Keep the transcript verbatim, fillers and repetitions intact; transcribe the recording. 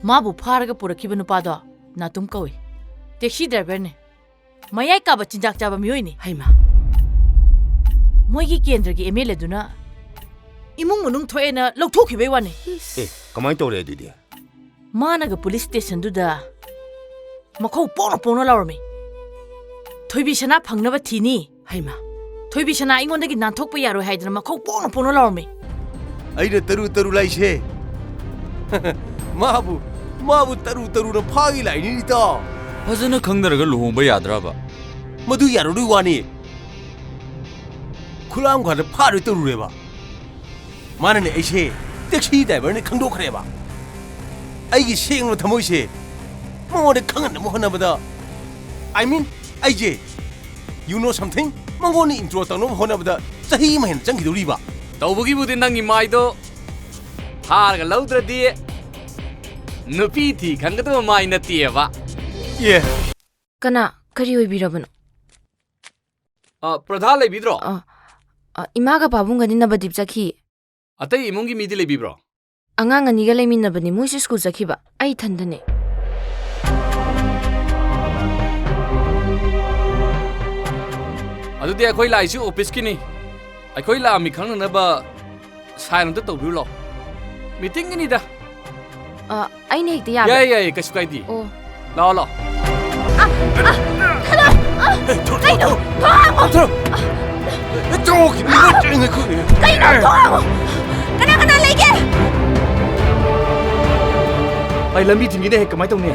ꯃꯥꯕꯨ ꯐꯥꯔꯒ ꯄꯨꯔꯛꯈꯤꯕ ꯅꯨꯄꯥꯗꯣ ꯅꯥꯇꯨꯝ ꯀꯧꯏ꯫ ꯇꯦꯛꯁꯤ ꯗ꯭ꯔꯥꯏꯚꯔꯅꯦ꯫ ꯃꯌꯥꯏ ꯀꯥꯕ ꯆꯤꯟꯖꯥꯛ ꯆꯥꯕ ꯃꯤꯑꯣꯏꯅꯤ꯫ ꯍꯩꯃꯥ꯫ ꯃꯣꯏꯒꯤ ꯀꯦꯟꯗ꯭ꯔꯒꯤ ꯑꯦꯝ ꯑꯦꯜ ꯑꯦꯗꯨꯅ ꯏꯃꯨꯡ ꯃꯅꯨꯡ ꯊꯣꯛꯑꯦꯅ ꯂꯧꯊꯣꯛꯈꯤꯕꯩ ꯋꯥꯅꯤ꯫ ꯑꯦ, ꯀꯃꯥꯏꯅ ꯇꯧꯔꯦ ꯑꯗꯨꯗꯤ? ꯃꯥꯅꯒ ꯄꯨꯂꯤꯁ ꯁ꯭ꯇꯦꯁꯟꯗꯨꯗ ꯃꯈꯧ ꯄꯣꯛꯅ ꯄꯣꯛꯅ ꯂꯥꯎꯔꯝꯃꯤ꯫ "ꯊꯣꯏꯕꯤ ꯁꯅꯥ ꯐꯪꯅꯕ ꯊꯤꯅꯤ꯫" ꯍꯩꯃꯥ꯫ "ꯊꯣꯏꯕꯤ ꯁꯅꯥ ꯑꯩꯉꯣꯟꯗꯒꯤ ꯅꯥꯟꯊꯣꯛꯄ ꯌꯥꯔꯣꯏ" ꯍꯥꯏꯗꯅ ꯃꯈꯧ ꯄꯣꯛꯅ ꯄꯣꯛꯅ ꯂꯥꯎꯔꯝꯃꯤ꯫ ꯑꯩꯅ ꯇꯔꯨ ꯇꯔꯨ ꯂꯥꯏꯁꯦ꯫ ꯃꯥꯕꯨ, ꯃꯥꯕꯨ ꯇꯔꯨ ꯇꯔꯨꯅ ꯐꯥꯒꯤ ꯂꯥꯛꯏꯅꯤ, ꯏꯇꯥꯎ꯫ ꯐꯖꯅ ꯈꯪꯅꯔꯒ ꯂꯨꯍꯣꯡꯕ ꯌꯥꯗ꯭ꯔꯕ? ꯃꯗꯨ ꯌꯥꯔꯔꯣꯏ ꯋꯥꯅꯤ꯫ ꯈꯨꯂꯥꯡ ꯈꯥꯗ ꯐꯥꯔꯣꯏ ꯇꯧꯔꯨꯔꯦꯕ꯫ ꯃꯥꯅꯅꯦ ꯑꯩꯁꯦ ꯇꯦꯛꯁꯤ ꯗ꯭ꯔꯥꯏꯚꯔꯅꯦ ꯈꯪꯗꯣꯛꯈ꯭ꯔꯦꯕ꯫ ꯑꯩꯒꯤ ꯁꯦꯡꯂꯕ ꯊꯃꯣꯏꯁꯦ ꯃꯉꯣꯟꯗ ꯈꯪꯍꯟꯅꯕ ꯍꯣꯠꯅꯕꯗ, I mean, ꯑꯩꯁꯦ, you know something, ꯃꯉꯣꯟꯗ intro ꯇꯧꯅꯕ ꯍꯣꯠꯅꯕꯗ ꯆꯍꯤ ꯑꯃ ꯍꯦꯟꯅ ꯆꯪꯈꯤꯗꯧꯔꯤꯕ꯫ ꯇꯧꯕꯒꯤꯕꯨꯗꯤ ꯅꯪꯒꯤ ꯃꯥꯏꯗꯣ ꯐꯥꯔꯒ ꯂꯧꯗ꯭ꯔꯗꯤ ꯅꯨꯄꯤ ꯊꯤ ꯈꯪꯒꯗꯕ ꯃꯥꯏ ꯅꯠꯇꯦꯕ꯫ ꯑꯦ꯫ ꯀꯅꯥ? ꯀꯔꯤ ꯑꯣꯏꯕꯤꯔꯕꯅꯣ? ꯑ, ꯄ꯭ꯔꯙꯥꯟ ꯂꯩꯕꯤꯗ꯭ꯔꯣ? ꯑ, ꯑ, ꯏꯃꯥꯒ ꯄꯥꯕꯨꯡꯒꯗꯤ ꯅꯕꯗꯤꯞ ꯆꯠꯈꯤ꯫ ꯑꯇꯩ ꯏꯃꯨꯡꯒꯤ ꯃꯤꯗꯤ ꯂꯩꯕꯤꯕ꯭ꯔꯣ? ꯑꯉꯥꯡ ꯑꯅꯤꯒ ꯂꯩꯃꯤꯟꯅꯕꯅꯤ, ꯃꯣꯏꯁꯨ ꯁ꯭ꯀꯨꯜ ꯆꯠꯈꯤꯕ꯫ ꯑꯩ ꯏꯊꯟꯗꯅꯦ꯫ ꯑꯗꯨꯗꯤ ꯑꯩꯈꯣꯏ ꯂꯥꯛꯏꯁꯤ ꯑꯣꯐꯤꯁꯀꯤꯅꯤ꯫ ꯑꯩꯈꯣꯏ ꯂꯥꯛꯑꯝꯃꯤ ꯈꯪꯅꯅꯕ ꯁꯥꯏꯟ ꯑꯝꯇ ꯇꯧꯕꯤꯔꯨ ꯂꯥꯎ꯫ ꯃꯤꯇꯤꯡꯒꯤꯅꯤꯗ꯫ ꯑ, ꯑꯩꯅ ꯍꯦꯛꯇ ꯌꯥꯕ꯭ꯔꯥ? ꯌꯥꯏ, ꯌꯥꯏ, ꯀꯩꯁꯨ ꯀꯥꯏꯗꯦ꯫ ꯑꯣ꯫ ꯂꯥꯛꯑꯣ, ꯂꯥꯛꯑꯣ꯫ ꯑ, ꯑ, ꯊꯥꯗꯣꯛ-, ꯑ, ꯊꯣꯛ-, ꯀꯩꯅꯣ? ꯊꯣꯛ-, ꯊꯣꯛꯂꯛꯑꯣ! ꯊꯣꯛꯂꯛꯑꯣ! ꯊꯣꯛꯂꯛꯑꯣ! ꯊꯣꯛꯂꯛꯑꯣ! ꯉꯥꯏꯈꯣ꯫ ꯀꯩꯅꯣ? ꯊꯣꯛꯂꯛꯑꯣ! ꯀꯅꯥ ꯀꯅꯥ ꯂꯩꯒꯦ? ꯑꯩ ꯂꯝꯕꯤ ꯊꯤꯡꯒꯦꯅꯦ, ꯀꯃꯥꯏ ꯇꯧꯅꯤ?